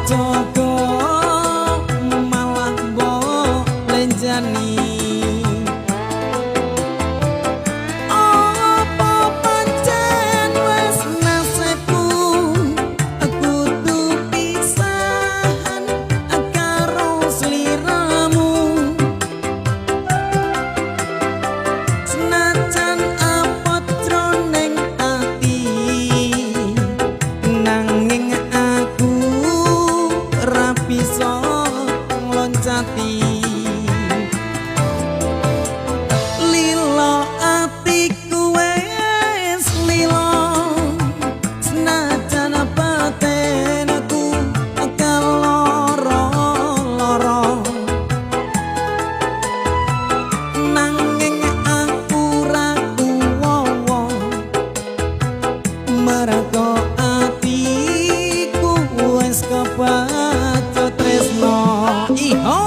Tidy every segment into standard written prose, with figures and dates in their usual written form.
Jaga malah mbok lenjani. Apa pancen wis nasibku kudu pisahan karo sliramu? Senajan apot jroning ati, nanging aku ra bisa ngloncati. Lilo atiku wis lilo, senajan batinku keloro-loro, nanging aku ra kuwowo mergo atiku wis kebacut tresno. Iho.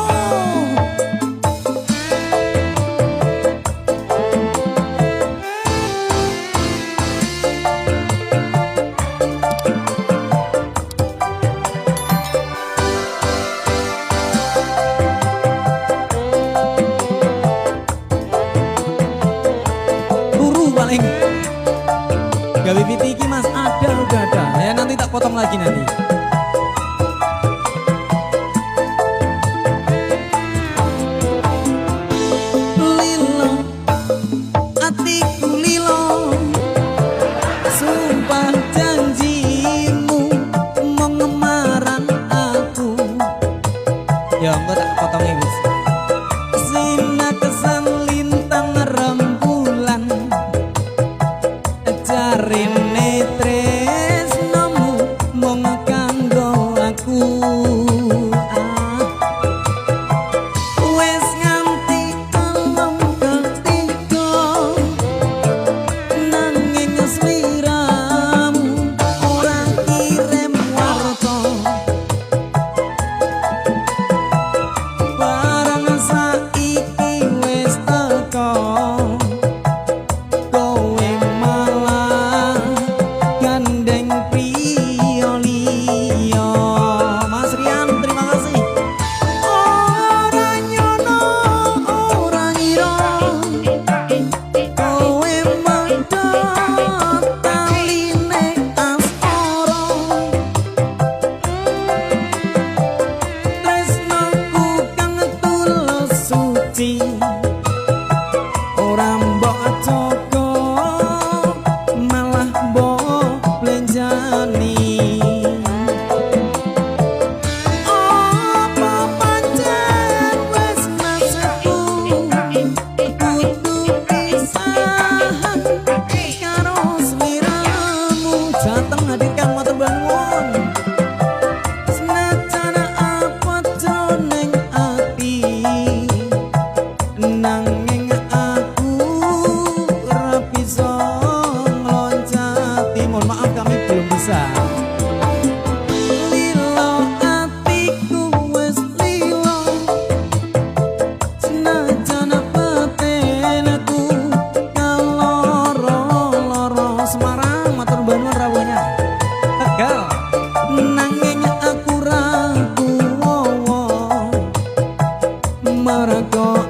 Turu paling gawe piti iki Mas, ada udah ada ya, nanti tak potong lagi nanti. Lilo atiku lilo, sumpah janjimu mung marang aku. Ya engko tak potongi wis. Sinakesan lintang rembulan, jarine tresnomu mung kanggo aku. Ah. Wis nganti telung ketiga, nanging sliramu ora kirim warta. Barang saiki wis teko, kowe malah gandeng priya liya. Mas Rian, terima kasih. Ora nyono ora ngira kowe medhot taline asmara. Tresnaku kang tulus suci ora mbok jaga malah mbok blenjani. Apa pancen wis nasibku kudu pisahan karo sliramu? Jateng hadirkan matur nuwun. Senajan apot jroning ati, nanging aku ora bisa ngloncati. Mohon maaf kami belum bisa. Lilo atiku wis lilo, senajan batinku keloro-loro. Semarang matur nuwun rawuhnya. Tegal. Nanging aku ra kuwowo mergo